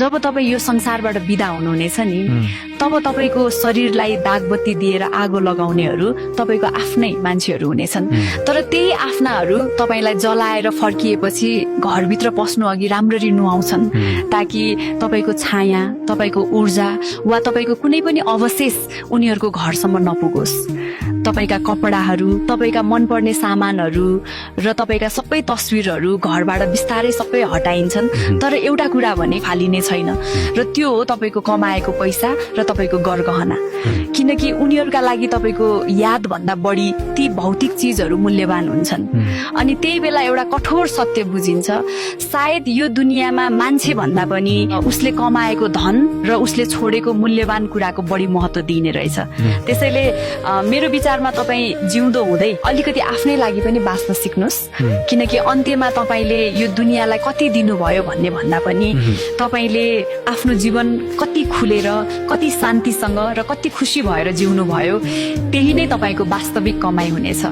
जब तपाईँ यो संसारबाट बिदा हुनुहुनेछ नि तब तपाईँको शरीरलाई दागबत्ती दिएर आगो लगाउनेहरू तपाईँको आफ्नै मान्छेहरू हुनेछन्। तर त्यही आफ्नाहरू तपाईँलाई जलाएर फर्किएपछि घरभित्र पस्नु अघि राम्ररी नुहाउँछन् ताकि तपाईँको छाया, तपाईँको ऊर्जा वा तपाईँको कुनै पनि अवशेष उनीहरूको घरसम्म नपुगोस्। तपाईँका कपडाहरू, तपाईँका मनपर्ने सामानहरू र तपाईँका सबै तस्विरहरू घरबाट बिस्तारै सबै हटाइन्छन्, तर एउटा कुरा भने फालिने छैन र त्यो हो तपाईँको कमाएको पैसा र तपाईँको गरगहना। किनकि उनीहरूका लागि तपाईँको यादभन्दा बढी ती भौतिक चिजहरू मूल्यवान हुन्छन्। अनि त्यही बेला एउटा कठोर सत्य बुझिन्छ, सायद यो दुनियाँमा मान्छे भन्दा पनि उसले कमाएको धन र उसले छोडेको मूल्यवान कुराको बढी महत्त्व दिइने रहेछ। त्यसैले मेरो विचारमा तपाईँ जिउँदो हुँदै अलिकति आफ्नै लागि पनि बाँच्न सिक्नुहोस्, किनकि अन्त्यमा तपाईँले यो दुनियाँलाई कति दिनुभयो भन्ने भन्दा पनि तपाईँले आफ्नो जीवन कति खुलेर, कति शान्तिसँग र कति खुसी भएर जिउनु भयो, त्यही नै तपाईँको वास्तविक कमाइ हुनेछ।